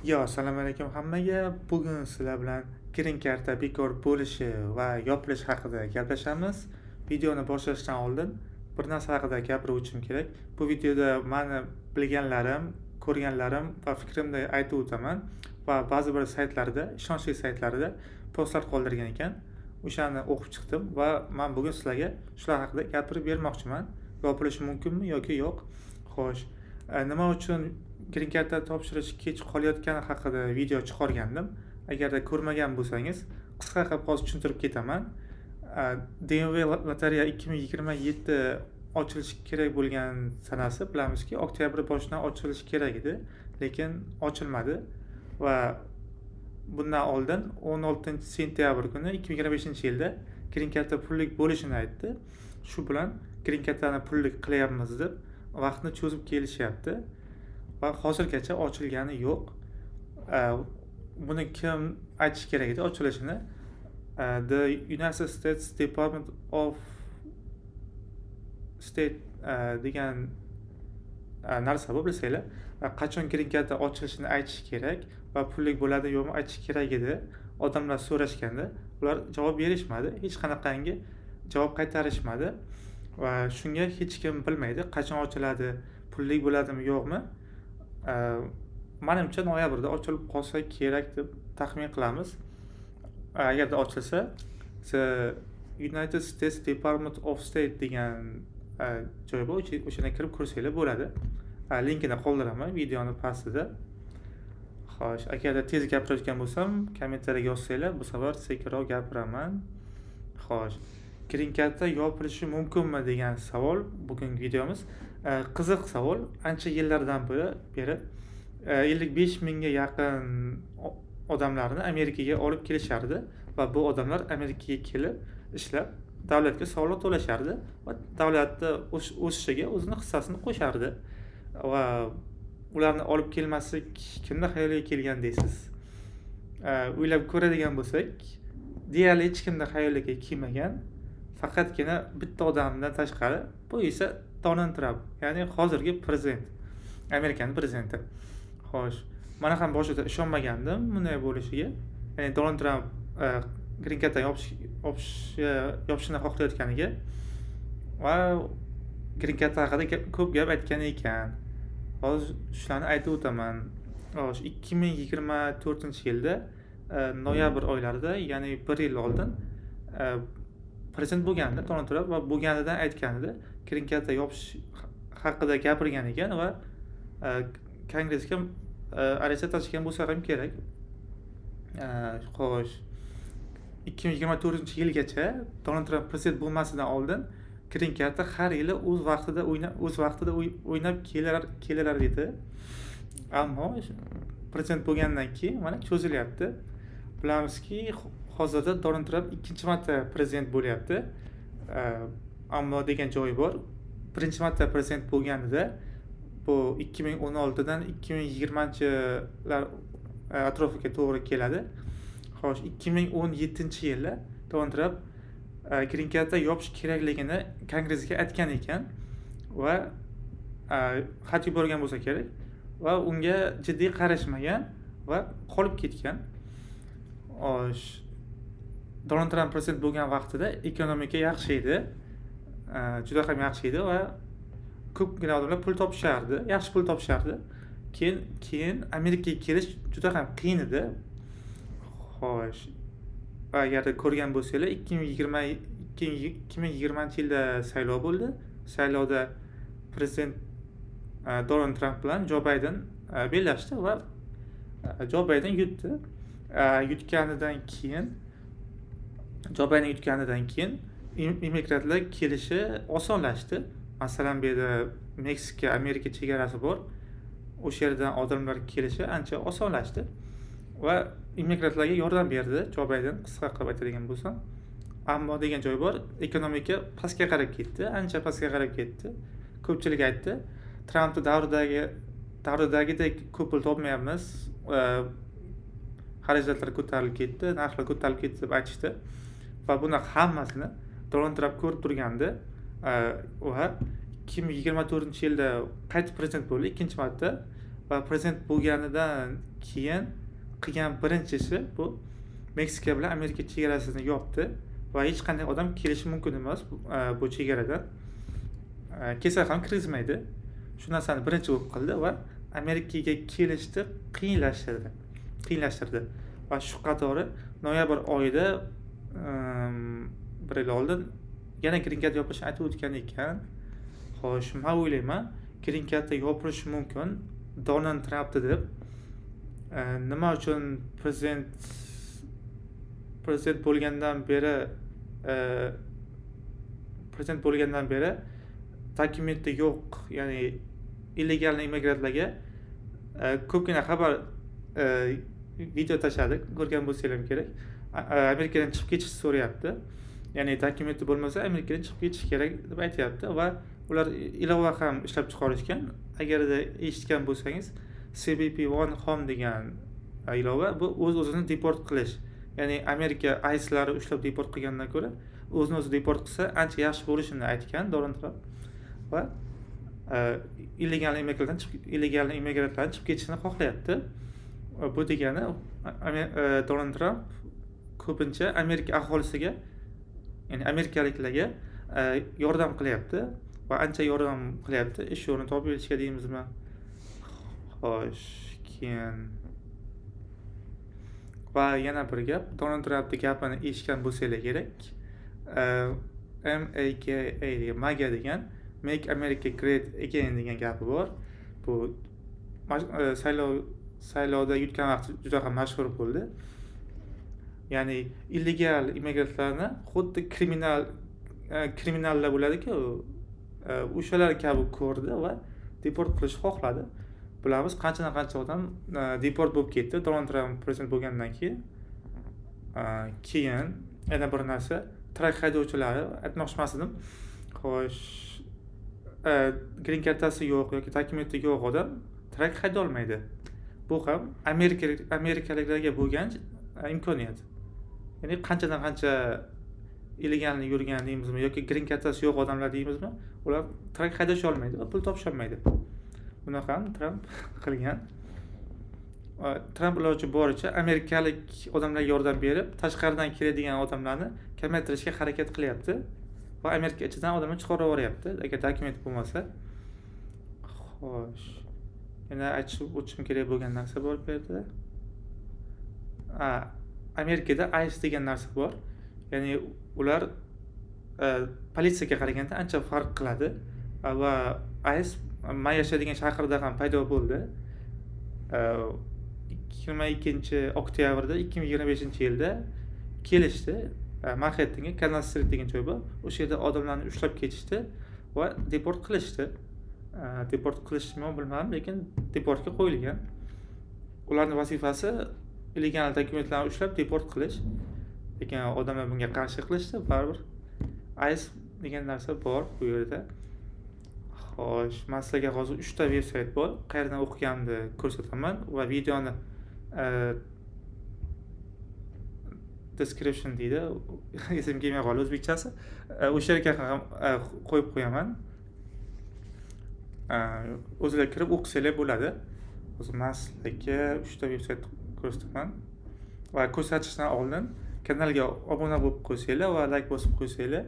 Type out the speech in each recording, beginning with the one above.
Yo, assalomu alaykum hammaga. Bugun sizlar bilan Green karta bekor bo'lishi va yopilishi haqida gaplashamiz. Videoni boshlashdan oldin bir narsa haqida gapirib o'tishim kerak. Bu videoda mani bilganlarim, ko'rganlarim va fikrimni aytib o'taman va ba'zi bir saytlarda, ishonchli saytlarda postlar qoldirgan ekan. O'shani o'qib chiqdim va men bugun sizlarga shular haqida gapirib bermoqchiman. Yopilishi mumkinmi yoki yo'q? Xo'sh, nima uchun Green karta topshirish kech qolayotgani haqida video chiqargandim. Agarda ko'rmagan bo'lsangiz, qisqa qilib hozir tushuntirib ketaman. DMV lotereya 2027 ochilishi kerak bo'lgan sanasi, bilamizki, oktyabr boshidan ochilishi kerak edi, lekin ochilmadi va bundan oldin 16 sentyabr kuni 2025-yilda Green karta pullik bo'lishini aytdi. Shu bilan Green kartani pullik qilyapmiz deb vaqtni cho'zib kelishyapti va hozirgacha ochilgani yo'q. Buni kim aytishi kerak edi ochilishini? The United States Department of State degan narsa bu, bilsanglar. Qachon Green karta ochilishini aytish kerak va pullik bo'ladi yo'qmi aytish kerak edi. Odamlar so'rashganda ular javob berishmadi, hech qanaqangi javob qaytarishmadi va shunga hech kim bilmaydi qachon ochiladi, pullik bo'ladimi yo'qmi. Manimcha, noyabrda ochilib qolsa kerak deb taxmin qilamiz. Agarda ochilsa, The United States Department of State degan joy bor, o'shanga kirib ko'rsanglar bo'ladi. Linkini qoldiraman videoni pastida. Xo'sh, agarda tez gapirayotgan bo'lsam, kommentariyaga yozsanglar, bu safar sekinroq gapiraman. Xo'sh, Green karta yopilishi mumkinmi degan savol bugungi videomiz. Qiziq savol. Ancha yillardan beri 55 mingga yaqin odamlarni Amerikaga olib kelishardi va bu odamlar Amerikaga kelib ishlab, davlatga soliq to'lashardi va davlatni o'sishiga o'zini hissasini qo'shardi. Va ularni olib kelmaslik kimni xayoliga kelgan deysiz? O'ylab ko'radigan bo'lsak, deyarli hech kimni xayoliga kelmagan. Faqatgina bitta odamdan tashqari, bu esa Donald Tramp, ya'ni hozirgi prezident, Amerikani prezidenti. Xo'sh, mana ham boshida ishonmagandim bunday bo'lishiga. Ya'ni Donald Tramp Green Card'dan yopishni xohlayotganiga va Green Card haqida ko'p gap aytgan ekan. Hozir shularni aytib o'taman. Xo'sh, 2024-yilda noyabr oylarida, ya'ni bir yil oldin prezident bo'lganda Donald Tramp va bo'lganidan aytgan edi, Green Card'da yopish haqida gapirgan ekan va Kongressga ariza tashlagan bo'lsa ham kerak. Xo'sh, 2024-yilgacha Donald Tramp prezident bo'lmasidan oldin Green Card'da har yili o'z vaqtida o'ynab kelalar edi. Ammo prezident bo'lgandan keyin mana cho'zilyapti. Bilamizki, hozirda Donald Tramp ikkinchi marta prezident bo'lyapti. Ammo degan joyi bor. Birinchi marta prezident bo'lganida, bu 2016dan 2020-lar atrofiga to'g'ri keladi. Xo'sh, 2017-yili Donald Tramp Green Card'da yopish kerakligini Kongressga aytgan ekan va xat yuborgan bo'lsa kerak va unga jiddiy qarashmagan va qolib ketgan. Xo'sh, Donald Tramp prezident bo'lgan vaqtida ekonomika yaxshi edi. Juda ham yaxshi edi va ko'pgina odamlar pul topishardi, yaxshi pul topishardi. Keyin Amerikaga kelish juda ham qiyin edi. Xo'sh, agarda ko'rgan bo'lsanglar, 2020-yilda saylov bo'ldi. Saylovda prezident Donald Tramp bilan Jo Bayden bellashdi va Jo Bayden yutdi. Yutganidan keyin, Jo Bayden yutganidan keyin immigrantlar kelishi osonlashdi. Masalan, bu yerda Meksika Amerika chegarasi bor. O'sha yerdan odamlar kelishi ancha osonlashdi va immigrantlarga yordam berdi Jo Bayden, qisqa qilib aytadigan bo'lsam. Ammo degan joyi bor, ekonomika pastga qarab ketdi, ancha pastga qarab ketdi. Ko'pchilik aytdi, Trampni davridagidek ko'p pul topmayapmiz, xarajatlar ko'tarilib ketdi, narxlar ko'tarilib ketdi deb aytishdi. Va buni hammasini Donald Tramp ko'rib turgandi va 2024-yilda qaytib prezident bo'ldi ikkinchi marta. Va Va prezident bo'lganidan keyin qilgan birinchi ishi bu Meksika bilan Amerika chegarasini yopdi va hech qanday odam kelishi mumkin emas bu chegaradan. Kelsa ham kirgizmaydi. Shu narsani birinchi bo'lib qildi va Amerikaga kelishni qiyinlashtirdi. Va shu qatori noyabr oyida bir yil oldin yana green card yopilishini aytib o'tgan ekan. Xo'sh, men o'ylayman, green cardni yopilishi mumkin Donald Trumpni deb. Nima uchun prezident bo'lgandan beri dokumenti yo'q, ya'ni illegal immigrantlarga ko'pgina xabar video tashladi, ko'rgan bo'lsanglar ham kerak. Amerikadan chiqib ketishni so'rayapti. Ya'ni dokumenti bo'lmasa Amerikadan chiqib ketish kerak deb aytyapti va ular ilova ham ishlab chiqarishgan. Agarda eshitgan bo'lsangiz, CBP One Home degan ilova, bu o'z-o'zini deport qilish. Ya'ni Amerika ICE'lari ushlab deport qilgandan ko'ra o'zini o'zi deport qilsa ancha yaxshi bo'lishini aytgan Donald Trump va illegal immigrantlardan chiqib ketishini xohlayapti. Bu degani Donald Trump ko'pincha Amerika aholisiga, ya'ni amerikaliklarga yordam qilyapti va ancha yordam qilyapti. Ish o'rni topib berishga deymizmi? Xo'sh, keyin va yana bir gap, Donald Trumpning gapini eshitgan bo'lsanglar kerak. MAGA degan, MAGA degan Make America Great Again degan gapi bor. Bu saylovda yutgan vaqti juda ham mashhur bo'ldi. Ya'ni illegal immigrantlarni xuddi kriminallar bo'ladi-ku, o'shalar kabi ko'rdi va deport qilishni xohladi. Bilamiz, qanchadan qancha odam deport bo'lib ketdi Donald Trump prezident bo'lgandan keyin. Keyin yana bir narsa, trak haydovchilari aytmoqchi emas edim. Xo'sh, green kartasi yo'q yoki dokumenti yo'q odam trak haydolmaydi. Bu ham amerikaliklarga bo'lgan imkoniyat. Ya'ni qanchadan qancha illegalni yurgan deymizmi yoki green kartasi yo'q odamlar deymizmi, ular trak haydasha olmaydi va pul topisholmaydi. Buni ham Trump qilgan. Trump iloji boricha amerikalik odamlarga yordam berib, tashqaridan keladigan odamlarni kamaytirishga harakat qilyapti va Amerika ichidan odamlarni chiqarib yuboryapti, agar dokument bo'lmasa. Xo'sh, yana aytib o'tishim kerak bo'lgan narsa bor bu yerda. Amerikada ICE degan narsa bor. Ya'ni ular politsiyaga qaraganda ancha farq qiladi va ICE men yashaydigan shaharda ham paydo bo'ldi. 22 oktyabrda 2025-yilda kelishdi. Manhattanga, Canal Street degan joy bor. O'sha yerda odamlarni ushlab ketishdi va deport qilishdi. Deport qilishdimi bilmadim, lekin deportga qo'yilgan. Ularning vazifasi illegal dokumentlarni ushlab deport qilish. Lekin odamlar bunga qarshi qilishdi, baribir ICE degan narsa bor bu yerda. Xo'sh, men sizlarga hozir 3 ta veb-sayt bor, qayerdan o'qiganimni ko'rsataman va videoni description deydi, esim kelmay qoldi o'zbekchasi. O'sha yerga ham qo'yib qo'yaman. O'zinglar kirib o'qisanglar bo'ladi. Hozir men sizlarga 3 ta veb-sayt ko'rsataman va ko'rsatishdan oldin kanalga obuna bo'lib qo'ysanglar va like bosib qo'ysanglar,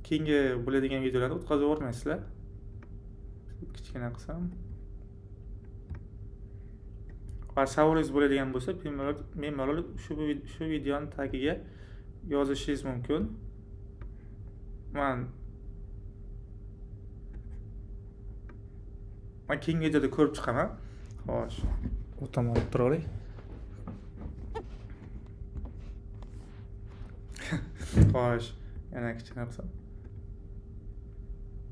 keyingi bo'ladigan videolarni o'tkazib yubormaysizlar. Kichkina qilsam. Va savolingiz bo'ladigan bo'lsa, bemalol shu videoning tagiga yozishingiz mumkin. Men keyingi videoda ko'rib chiqaman. Xo'sh, u tomon tura olay. Xo'sh, yana kichkina qilsam.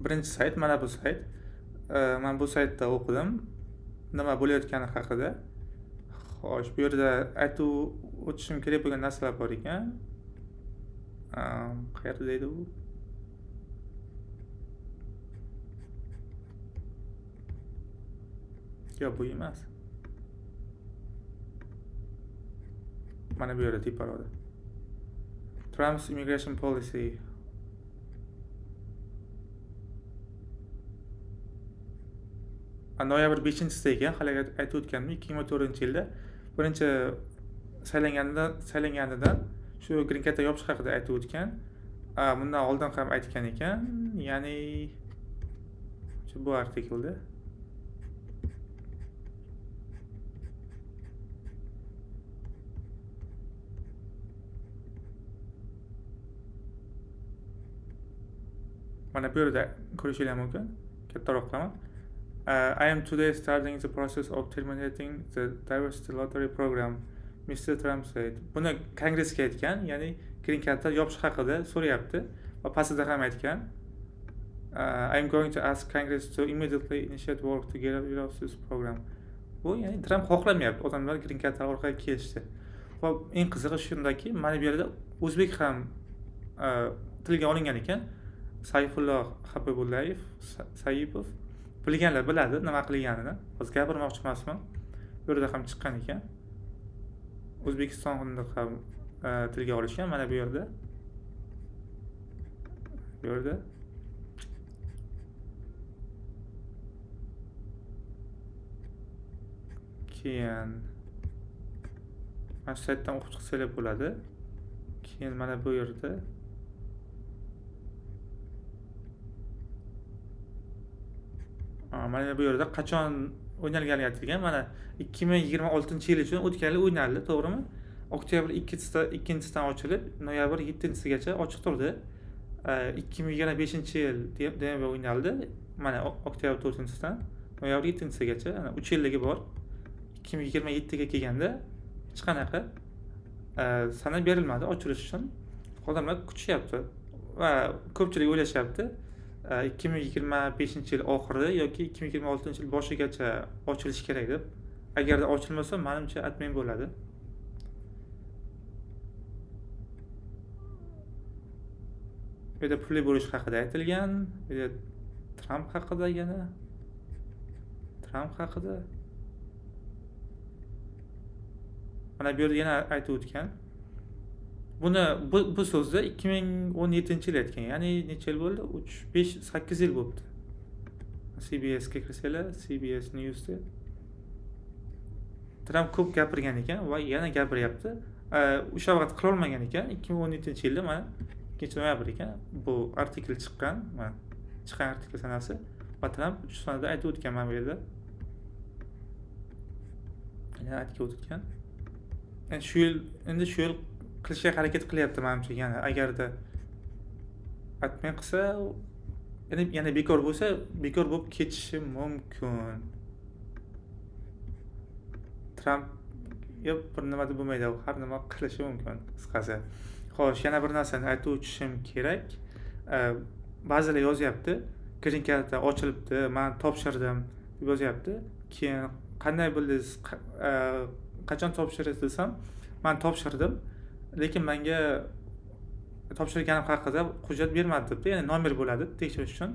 Birinchi sayt mana bu sayt. Men bu saytda o'qidim nima bo'layotgani haqida. Xo'sh, bu yerda aytib o'tishim kerak bo'lgan narsalar bor ekan. Qayerda edi u? Yo'q, bu emas. Mana bu yerda teparoqda. Trump's immigration policy. Noyabr 5-sida ekan, hali aytib o'tgandim, 2024-yilda birinchi saylanganidan shu green cardda yopish haqida aytib o'tgan. Bundan oldin ham aytgan ekan, ya'ni bu artiklda. Mana bu yerda ko'rishingiz mumkin. Kattaroq qilaman. I am today starting the process of terminating the diversity lottery program, Mr. Trump said. Buni kongressga aytgan, ya'ni green cardda yopish haqida so'rayapti va pastida ham aytgan. I am going to ask Congress to immediately initiate work to get rid of this program. Bu ya'ni Trump xohlamayapti odamlar green card orqali kelishdi. Va eng qizig'i shundaki, mana bu yerda o'zbek ham tilga olingan ekan. Sayfulloh Habibullayev, Saipov, bilganlar biladi nima qilganini. Hozir gapirmoqchi emasman. Bu yerda ham chiqqan ekan. O'zbekistonda ham tilga olishgan mana bu yerda. Bu yerda. Keyin mana shu saytdan o'qib chiqsanglar bo'ladi. Keyin mana bu yerda mana bu yerda qachon o'ynalgani aytilgan. Mana 2026-yil uchun o'tgan yil o'ynaldi, to'g'rimi? Oktyabr 2-sidan ochilib, noyabr 7-sigacha ochiq turdi. 2025-yil demak o'ynaldi. Mana oktyabr 4-sidan noyabr 7-sigacha, ana 3 yilligi bor. 2027 ga kelganda hech qanaqa sana berilmadi ochilish uchun. Odamlar kutishyapti va ko'pchilik o'ylashyapti. 2025-yil oxiri yoki 2026-yil boshigacha ochilishi kerak deb. Agarda ochilmasa, menimcha admin bo'ladi. Bu yerda pulli bo'lish haqida aytilgan, bu yerda Trump haqida yana, Trump haqida. Mana bu yerda yana aytib o'tgan. Buni bu so'zni 2017-yil aytgan. Ya'ni necha yil bo'ldi? 3, 5, 8 yil bo'libdi. CBS ga kirsanglar, CBS News'da Trump ko'p gapirgan ekan va yana gapiryapti. O'sha vaqt qila olmagan ekan. 2017-yilda mana 2 noyabr ekan bu artikl chiqqan, mana chiqqan artikl sanasi va Trump shu sanada aytib o'tgan mana bu yerda. Yana aytib o'tgan. Endi shu yil, endi shu yil qilishga harakat qilyapti menimcha yana. Agarda admin qilsa, yana bekor bo'lsa, bekor bo'lib ketishi mumkin. Trump yo'q, bir nima deb bo'lmaydi, u har nima qilishi mumkin, qisqasi. Xo'sh, yana bir narsani aytib o'tishim kerak. Ba'zilar yozyapti, green card ochilibdi, men topshirdim deb yozyapti. Keyin qanday bildingiz, qachon topshirasiz desam, men topshirdim, lekin menga topshirganim haqida hujjat bermadi debdi. Ya'ni nomer bo'ladi tekshirish uchun.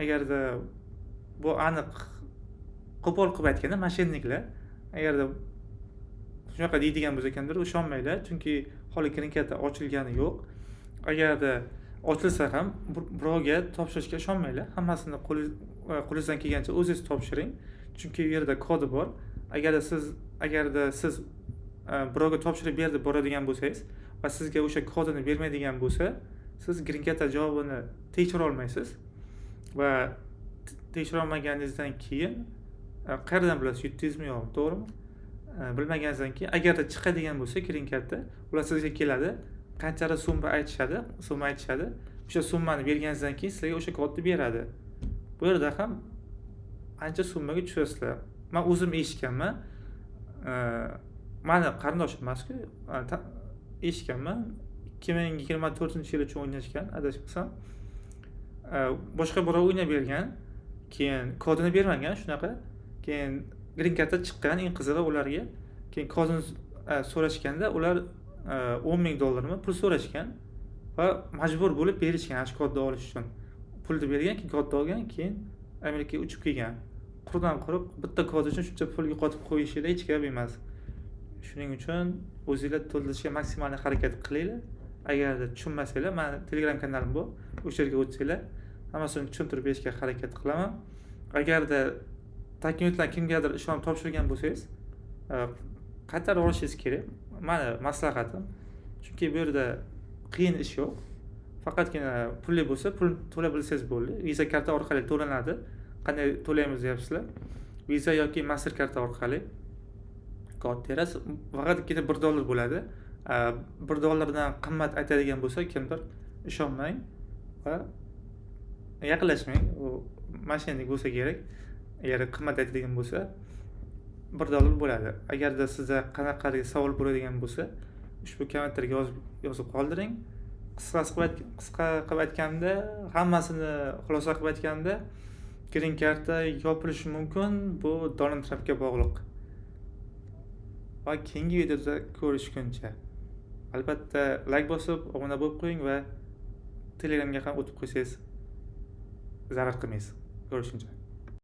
Agarda bu aniq qo'pol qilib aytganda мошенник lar, agarda shunaqa deydigan bo'lsa kimdir, ishonmanglar, chunki hali green card ochilgani yo'q. Agarda ochilsa ham birovga topshirishga ishonmanglar. Hammasini qo'lingizdan kelgancha o'zingiz topshiring. Chunki u yerda kodi bor. Agarda siz birovga topshirib ber deb boradigan bo'lsangiz va sizga o'sha kodini bermaydigan bo'lsa, siz green card javobini tekshira olmaysiz va tekshira olmaganingizdan keyin qayerdan bilasiz yutdingizmi yo'qmi, to'g'rimi? Bilmaganingizdan keyin agarda chiqadigan bo'lsa green cardda, ular sizga keladi, qanchalik summa aytishadi, summa aytishadi. O'sha summani berganingizdan keyin sizlarga o'sha kodni beradi. Bu yerda ham ancha summaga tushasizlar. Men o'zim eshitganman. Mani qarindoshim emasku, eshitganman. 2024-yil uchun o'ynashgan, adashmasam. Boshqa birov o'ynab bergan, keyin kodini bermagan shunaqa. Keyin green cardda chiqqan, eng qizig'i ularga. Keyin kodini so'rashganda ular 10 000 dollarmi pul so'rashgan va majbur bo'lib berishgan shu kodni olish uchun. Pulni bergan, keyin kodni olgan, keyin Amerikaga uchib kelgan. Quruqdan quruq bitta kod uchun shuncha pul yo'qotib qo'yishinglar hech gap emas. Shuning uchun o'zinglar to'ldirishga maksimal harakat qilinglar. Agarda tushunmasanglar, mani Telegram kanalim bor. O'sha yerga o'tsanglar, hammasini tushuntirib berishga harakat qilaman. Agarda Dokumentlarni kimgadir ishonib topshirgan bo'lsangiz, qaytarib olishingiz kerak. Mani maslahatim. Chunki bu yerda qiyin ish yo'q. Faqatgina pulli bo'lsa, pul to'lab bilsangiz bo'ldi. Visa karta orqali to'lanadi. Qanday to'laymiz deyapsizlar. Visa yoki Mastercard orqali kod terasiz. Faqatgina $1 bo'ladi. $1 dan qimmat aytadigan bo'lsa kimdir, ishonmang va yaqinlashmang. U мошенник bo'lsa kerak. Agar qimmat aytadigan bo'lsa, $1 bo'ladi. Agarda sizda qanaqadir savol bo'ladigan bo'lsa, ushbu kommentarga yozib qoldiring. Qisqa qilib aytganda, hammasini xulosa qilib aytganda, green karta yopilishi mumkin. Bu Donald Trampga bog'liq. Va keyingi videoda ko'rishguncha albatta layk bosib, obuna bo'lib qo'ying va Telegramga ham o'tib qo'ysangiz zarar qilmaysiz. Ko'rishguncha.